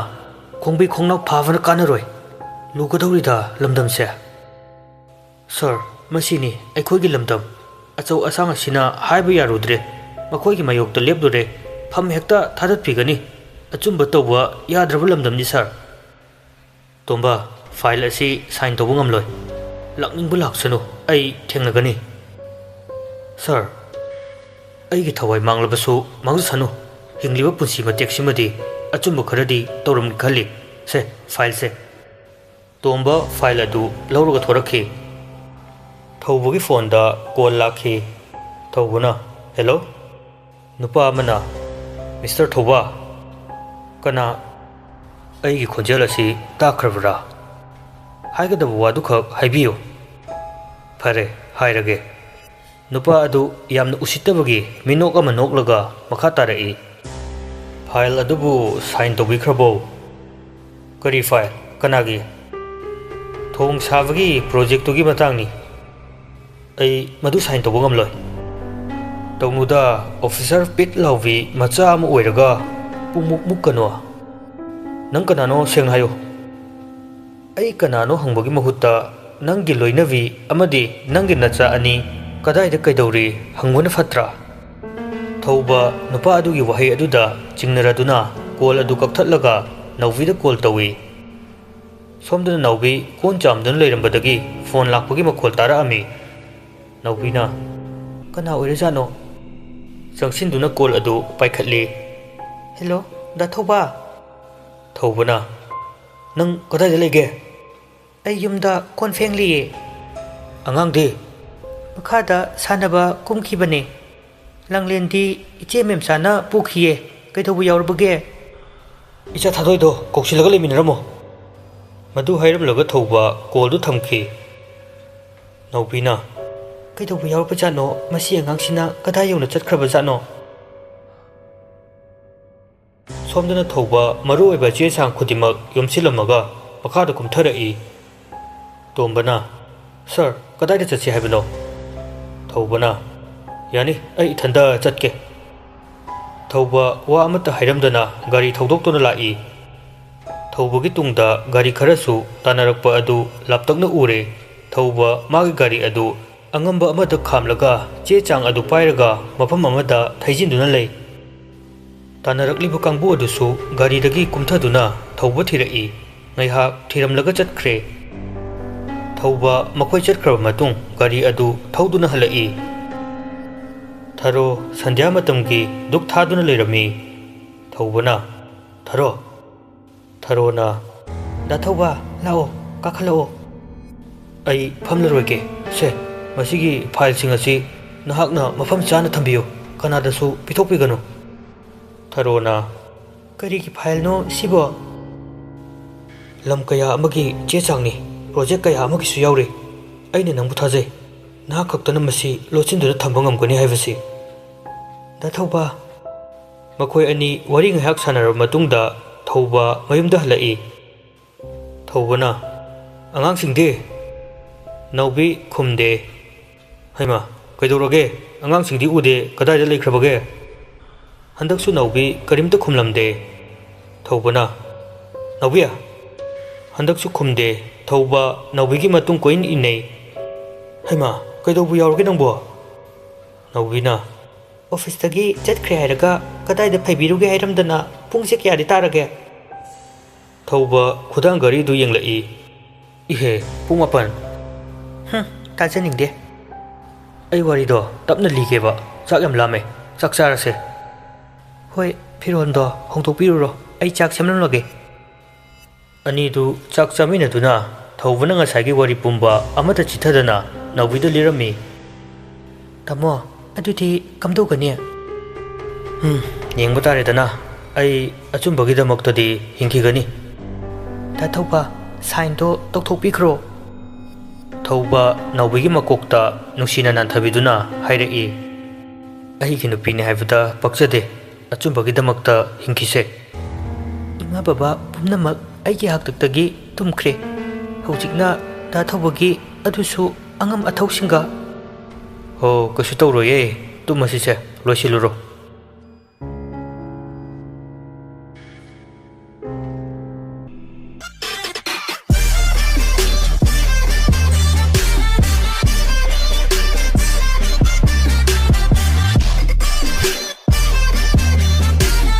ꯈꯣꯡꯕꯤ ꯈꯣꯡꯅꯥꯎ ꯐꯥꯕꯅ ꯀꯥꯟꯅꯔꯣꯏ꯫ ꯂꯨꯒꯗꯧꯔꯤꯗ ꯂꯝꯗꯝꯁꯦ꯫" "ꯁꯥꯔ, ꯃꯁꯤꯅꯤ ꯑꯩꯈꯣꯏꯒꯤ ꯂꯝꯗꯝ꯫ ꯑꯆꯧ ꯑꯁꯥꯡ ꯑꯁꯤꯅ ꯍꯥꯏꯕ ꯌꯥꯔꯨꯗ꯭ꯔꯦ꯫ ꯃꯈꯣꯏꯒꯤ ꯃꯥꯌꯣꯛꯇ ꯂꯦꯞꯂꯨꯔꯦ꯫ ꯐꯝ ꯍꯦꯛꯇ ꯊꯥꯗꯠꯄꯤꯒꯅꯤ꯫ ꯑꯆꯨꯝꯕ ꯇꯧꯕ ꯌꯥꯗ꯭ꯔꯕ ꯂꯝꯗꯝꯅꯤ, ꯁꯥꯔ꯫" "ꯇꯣꯝꯕ, ꯐꯥꯏꯜ ꯑꯁꯤ ꯁꯥꯏꯟ ꯇꯧꯕ ꯉꯝꯂꯣꯏ꯫ ꯂꯥꯛꯅꯤꯡꯕ ꯂꯥꯛꯁꯅꯨ, ꯑꯩ ꯊꯦꯡꯅꯒꯅꯤ꯫" "ꯁꯥꯔ, ꯑꯩꯒꯤ ꯊꯋꯥꯏ ꯃꯥꯡꯂꯕꯁꯨ ꯃꯥꯡꯖꯁꯅꯨ꯫ ꯍꯤꯡꯂꯤꯕ ꯄꯨꯟꯁꯤ ꯃꯇꯦꯛꯁꯤꯃꯗꯤ ꯑꯆꯨꯝꯕ ꯈꯔꯗꯤ ꯇꯧꯔꯝꯒꯦ ꯈꯜꯂꯤ꯫ ꯁꯦ, ꯐꯥꯏꯜꯁꯦ꯫" ꯇꯣꯝꯕ ꯐꯥꯏꯜ ꯑꯗꯨ ꯂꯧꯔꯒ ꯊꯣꯔꯛꯈꯤ꯫ ꯊꯧꯕꯒꯤ ꯐꯣꯟꯗ ꯀꯣꯜ ꯂꯥꯛꯈꯤ꯫ ꯊꯧꯕꯅ, "ꯍꯦꯜꯂꯣ?" ꯅꯨꯄꯥ ꯑꯃꯅ, "ꯃꯤꯁꯇꯔ ꯊꯧꯕꯥ, ꯀꯅꯥ ꯑꯩꯒꯤ ꯈꯣꯟꯖꯦꯜ ꯑꯁꯤ ꯇꯥꯈ꯭ꯔꯕ꯭ꯔꯥ? ꯍꯥꯏꯒꯗꯕ ꯋꯥꯗꯨꯈꯛ ꯍꯥꯏꯕꯤꯌꯨ꯫" "ꯐꯔꯦ, ꯍꯥꯏꯔꯒꯦ꯫" ꯅꯨꯄꯥ ꯑꯗꯨ ꯌꯥꯝꯅ ꯎꯁꯤꯠꯇꯕꯒꯤ ꯃꯤꯅꯣꯛ ꯑꯃ ꯅꯣꯛꯂꯒ ꯃꯈꯥ ꯇꯥꯔꯛꯏ, "ꯐꯥꯏꯜ ꯑꯗꯨꯕꯨ ꯁꯥꯏꯟ ꯇꯧꯕꯤꯈ꯭ꯔꯕꯣ?" "ꯀꯔꯤ ꯐꯥꯏꯜ? ꯀꯅꯥꯒꯤ?" "ꯊꯣꯡ ꯁꯥꯕꯒꯤ ꯄ꯭ꯔꯣꯖꯦꯛꯇꯨꯒꯤ ꯃꯇꯥꯡꯅꯤ꯫" "ꯑꯩ ꯃꯗꯨ ꯁꯥꯏꯟ ꯇꯧꯕ ꯉꯝꯂꯣꯏ꯫" "ꯇꯧꯅꯨꯗ, ꯑꯣꯐꯤꯁꯔ ꯄꯤꯠ ꯂꯥꯎꯕꯤ ꯃꯆꯥ ꯑꯃ ꯑꯣꯏꯔꯒ ꯄꯨꯡꯃꯨꯛ ꯃꯨꯛꯀꯅꯣ꯫ ꯅꯪ ꯀꯅꯥꯅꯣ ꯁꯦꯡꯅ ꯍꯥꯏꯌꯨ꯫" "ꯑꯩ ꯀꯅꯥꯅꯣ ꯍꯪꯕꯒꯤ ꯃꯍꯨꯠꯇ ꯅꯪꯒꯤ ꯂꯣꯏꯅꯕꯤ ꯑꯃꯗꯤ ꯅꯪꯒꯤ ꯅꯆꯥ ꯑꯅꯤ ꯀꯗꯥꯏꯗ ꯀꯩꯗꯧꯔꯤ ꯍꯪꯕꯅ ꯐꯠꯇ꯭ꯔꯥ?" ꯊꯧꯕ ꯅꯨꯄꯥ ꯑꯗꯨꯒꯤ ꯋꯥꯍꯩ ꯑꯗꯨꯗ ꯆꯤꯡꯅꯔꯗꯨꯅ ꯀꯣꯜ ꯑꯗꯨ ꯀꯛꯊꯠꯂꯒ ꯅꯥꯎꯕꯤꯗ ꯀꯣꯜ ꯇꯧꯏ꯫ ꯁꯣꯝꯗꯅ ꯅꯥꯎꯕꯤ ꯀꯣꯟ ꯆꯥꯝꯗꯨꯅ ꯂꯩꯔꯝꯕꯗꯒꯤ ꯐꯣꯟ ꯂꯥꯛꯄꯒꯤ ꯃꯈꯣꯜ ꯇꯥꯔꯛꯑꯝꯃꯤ꯫ ꯅꯥꯎꯕꯤꯅ, "ꯀꯅꯥ ꯑꯣꯏꯔꯖꯥꯠꯅꯣ?" ꯆꯪꯁꯤꯟꯗꯨꯅ ꯀꯣꯜ ꯑꯗꯨ ꯄꯥꯏꯈꯠꯂꯤ꯫ "ꯍꯦꯜꯂꯣ, ꯗꯥ ꯊꯧꯕ?" ꯊꯧꯕꯅ, "ꯅꯪ ꯀꯗꯥꯏꯗ ꯂꯩꯒꯦ?" "ꯑꯩ ꯌꯨꯝꯗ ꯀꯣꯟ ꯐꯦꯡꯂꯤꯌꯦ꯫" "ꯑꯉꯥꯡꯗꯤ?" "ꯃꯈꯥꯗ ꯁꯥꯟꯅꯕ ꯀꯨꯝꯈꯤꯕꯅꯦ꯫ ꯂꯥꯡꯂꯦꯟꯗꯤ ꯏꯆꯦ ꯃꯦꯝꯆꯥꯅ ꯄꯨꯈꯤꯌꯦ꯫ ꯀꯩꯗꯧꯕ ꯌꯥꯎꯔꯕꯒꯦ?" "ꯏꯆꯥ ꯊꯥꯗꯣꯏꯗꯣ ꯀꯧꯁꯤꯜꯂꯒ ꯂꯩꯃꯤꯟꯅꯔꯝꯃꯣ꯫" ꯃꯗꯨ ꯍꯥꯏꯔꯝꯂꯒ ꯊꯧꯕ ꯀꯣꯜꯗꯨ ꯊꯝꯈꯤ꯫ ꯅꯥꯎꯕꯤꯅ, "ꯀꯩꯗꯧꯕ ꯌꯥꯎꯔꯕꯖꯥꯠꯅꯣ? ꯃꯁꯤ ꯑꯉꯥꯡꯁꯤꯅ ꯀꯗꯥꯏ ꯌꯧꯅ ꯆꯠꯈ꯭ꯔꯕꯖꯥꯠꯅꯣ?" ꯁꯣꯝꯗꯅ ꯊꯧꯕ ꯃꯔꯨꯑꯣꯏꯕ ꯆꯦ ꯆꯥꯡ ꯈꯨꯗꯤꯡꯃꯛ ꯌꯣꯝꯁꯤꯜꯂꯝꯃꯒ ꯃꯈꯥꯗ ꯀꯨꯝꯊꯔꯛꯏ꯫ ꯇꯣꯝꯕꯅ, "ꯁꯥꯔ, ꯀꯗꯥꯏꯗ ꯆꯠꯁꯤ ꯍꯥꯏꯕꯅꯣ?" ꯊꯧꯕꯅ, "ꯌꯥꯅꯤ, ꯑꯩ ꯏꯊꯟꯗ ꯆꯠꯀꯦ꯫" ꯊꯧꯕ ꯋꯥ ꯑꯃꯠꯇ ꯍꯥꯏꯔꯝꯗꯅ ꯒꯥꯔꯤ ꯊꯧꯗꯣꯛꯇꯨꯅ ꯂꯥꯛꯏ꯫ ꯊꯧꯕꯒꯤ ꯇꯨꯡꯗ ꯒꯥꯔꯤ ꯈꯔꯁꯨ ꯇꯥꯟꯅꯔꯛꯄ ꯑꯗꯨ ꯂꯥꯞꯇꯛꯅ ꯎꯔꯦ꯫ ꯊꯧꯕ ꯃꯥꯒꯤ ꯒꯥꯔꯤ ꯑꯗꯨ ꯑꯉꯝꯕ ꯑꯃꯗ ꯈꯥꯝꯂꯒ ꯆꯦ ꯆꯥꯡ ꯑꯗꯨ ꯄꯥꯏꯔꯒ ꯃꯐꯝ ꯑꯃꯗ ꯊꯩꯖꯤꯟꯗꯨꯅ ꯂꯩ꯫ ꯇꯥꯟꯅꯔꯛꯂꯤꯕ ꯀꯥꯡꯕꯨ ꯑꯗꯨꯁꯨ ꯒꯥꯔꯤꯗꯒꯤ ꯀꯨꯝꯊꯗꯨꯅ ꯊꯧꯕ ꯊꯤꯔꯛꯏ꯫ ꯉꯥꯏꯍꯥꯛ ꯊꯤꯔꯝꯂꯒ ꯆꯠꯈ꯭ꯔꯦ꯫ ꯊꯧꯕ ꯃꯈꯣꯏ ꯆꯠꯈ꯭ꯔꯕ ꯃꯇꯨꯡ ꯒꯥꯔꯤ ꯑꯗꯨ ꯊꯧꯗꯨꯅ ꯍꯜꯂꯛꯏ꯫ ꯊꯔꯣ ꯁꯟꯙ꯭ꯌꯥ ꯃꯇꯝꯒꯤ ꯗꯨꯛ ꯊꯥꯗꯨꯅ ꯂꯩꯔꯝꯃꯤ꯫ ꯊꯧꯕꯅ, "ꯊꯔꯣ!" ꯊꯔꯣꯅ, "ꯗꯥ ꯊꯧꯕ, ꯂꯥꯛꯑꯣ, ꯀꯥꯈꯠꯂꯛꯑꯣ꯫" "ꯑꯩ ꯐꯝꯂꯔꯣꯏꯒꯦ꯫ ꯁꯦ, ꯃꯁꯤꯒꯤ ꯐꯥꯏꯜꯁꯤꯡ ꯑꯁꯤ ꯅꯍꯥꯛꯅ ꯃꯐꯝ ꯆꯥꯅ ꯊꯝꯕꯤꯌꯨ꯫" ꯀꯅꯥꯗꯁꯨ ꯄꯤꯊꯣꯛꯄꯤꯒꯅꯨ꯫ ꯊꯔꯣꯅ, "ꯀꯔꯤꯒꯤ ꯐꯥꯏꯜꯅꯣ ꯁꯤꯕꯣ?" "ꯂꯝ ꯀꯌꯥ ꯑꯃꯒꯤ ꯆꯦ ꯆꯥꯡꯅꯤ, ꯄ꯭ꯔꯣꯖꯦꯛ ꯀꯌꯥ ꯑꯃꯒꯤꯁꯨ ꯌꯥꯎꯔꯤ꯫ ꯑꯩꯅ ꯅꯪꯕꯨ ꯊꯥꯖꯩ꯫ ꯅꯍꯥꯛ ꯈꯛꯇꯅ ꯃꯁꯤ ꯂꯣꯠꯁꯤꯟꯗꯨꯅ ꯊꯝꯕ ꯉꯝꯒꯅꯤ ꯍꯥꯏꯕꯁꯤ꯫" ꯗꯥ ꯊꯧꯕ꯫ ꯃꯈꯣꯏ ꯑꯅꯤ ꯋꯥꯔꯤ ꯉꯥꯏꯍꯥꯛ ꯁꯥꯟꯅꯔꯕ ꯃꯇꯨꯡꯗ ꯊꯧꯕ ꯃꯌꯨꯝꯗ ꯍꯜꯂꯛꯏ꯫ ꯊꯧꯕꯅ, "ꯑꯉꯥꯡꯁꯤꯡꯗꯤ?" ꯅꯥꯎꯕꯤ ꯈꯨꯝꯗꯦ꯫ "ꯍꯩꯃꯥ, ꯀꯩꯗꯧꯔꯒꯦ? ꯑꯉꯥꯡꯁꯤꯡꯗꯤ ꯎꯗꯦ, ꯀꯗꯥꯏꯗ ꯂꯩꯈ꯭ꯔꯕꯒꯦ?" ꯍꯟꯗꯛꯁꯨ ꯅꯥꯎꯕꯤ ꯀꯔꯤꯝꯇ ꯈꯨꯝꯂꯝꯗꯦ꯫ ꯊꯧꯕꯅ, "ꯅꯥꯎꯕꯤ?" ꯍꯟꯗꯛꯁꯨ ꯈꯨꯝꯗꯦ꯫ ꯊꯧꯕ ꯅꯥꯎꯕꯤꯒꯤ ꯃꯇꯨꯡ ꯀꯣꯏꯏꯟ ꯏꯟꯅꯩ꯫ "ꯍꯩꯃꯥ, ꯀꯩꯗꯧꯕ ꯌꯥꯎꯔꯒꯦ ꯅꯪꯕꯣ?" ꯅꯥꯎꯕꯤꯅ, "ꯑꯣꯐꯤꯁꯇꯒꯤ ꯆꯠꯈ꯭ꯔꯦ ꯍꯥꯏꯔꯒ ꯀꯗꯥꯏꯗ ꯐꯩꯕꯤꯔꯨꯒꯦ ꯍꯥꯏꯔꯝꯗꯅ ꯄꯨꯡꯁꯦ ꯀꯌꯥꯗꯤ ꯇꯥꯔꯒꯦ?" ꯊꯧꯕ ꯈꯨꯗꯥꯡ ꯘꯔꯤꯗꯨ ꯌꯦꯡꯂꯛꯏ꯫ "ꯏꯍꯦ, ꯄꯨꯡ ꯃꯥꯄꯟ꯫ ꯍꯨꯝ, ꯇꯥꯖꯅꯤꯡꯗꯦ꯫ ꯑꯩ ꯋꯥꯔꯤꯗꯣ ꯇꯞꯅ ꯂꯤꯒꯦꯕ, ꯆꯥꯛ ꯌꯥꯝ ꯂꯥꯝꯃꯦ, ꯆꯥꯛ ꯆꯥꯔꯁꯦ꯫" "ꯍꯣꯏ, ꯐꯤꯔꯣꯜꯗꯣ ꯍꯣꯡꯗꯣꯛꯄꯤꯔꯨꯔꯣ, ꯑꯩ ꯆꯥꯛ ꯁꯦꯝꯂꯝꯂꯒꯦ꯫" ꯑꯅꯤꯗꯨ ꯆꯥꯛ ꯆꯥꯃꯤꯟꯅꯗꯨꯅ ꯊꯧꯕꯅ ꯉꯁꯥꯏꯒꯤ ꯋꯥꯔꯤ ꯄꯨꯝꯕ ꯑꯃꯠꯇ ꯆꯤꯠꯊꯗꯅ ꯅꯥꯎꯕꯤꯗ ꯂꯤꯔꯝꯃꯤ꯫ "ꯇꯥꯃꯣ, ꯑꯗꯨꯗꯤ ꯀꯝꯗꯧꯒꯅꯤ?" "ꯎꯝ, ꯌꯦꯡꯕ ꯇꯥꯔꯦꯗꯅ꯫ ꯑꯩ ꯑꯆꯨꯝꯕꯒꯤꯗꯃꯛꯇꯗꯤ ꯍꯤꯡꯈꯤꯒꯅꯤ꯫" "ꯗꯥ ꯊꯧꯕ, ꯁꯥꯏꯟꯗꯣ ꯇꯧꯊꯣꯛꯄꯤꯈ꯭ꯔꯣ꯫" ꯊꯧꯕ ꯅꯥꯎꯕꯤꯒꯤ ꯃꯀꯣꯛꯇ ꯅꯨꯡꯁꯤꯅ ꯅꯥꯟꯊꯕꯤꯗꯨꯅ ꯍꯥꯏꯔꯛꯏ, "ꯑꯩꯒꯤ ꯅꯨꯄꯤꯅꯤ ꯍꯥꯏꯕꯗ ꯄꯛꯆꯗꯦ꯫ ꯑꯆꯨꯝꯕꯒꯤꯗꯃꯛꯇ ꯍꯤꯡꯈꯤꯁꯦ꯫" "ꯏꯃꯥ ꯕꯕꯥ ꯄꯨꯝꯅꯃꯛ ꯑꯩꯒꯤ ꯍꯥꯛꯇꯛꯇꯒꯤ ꯇꯨꯝꯈ꯭ꯔꯦ꯫ ꯍꯧꯖꯤꯛꯅ ꯗꯥ ꯊꯧꯕꯒꯤ ꯑꯗꯨꯁꯨ ꯑꯉꯝ ꯑꯊꯧꯁꯤꯡꯒ꯫" "ꯍꯣ, ꯀꯩꯁꯨ ꯇꯧꯔꯣꯏꯌꯦ꯫ ꯇꯨꯝꯃꯁꯤꯁꯦ, ꯂꯣꯏꯁꯤꯜꯂꯨꯔꯣ꯫"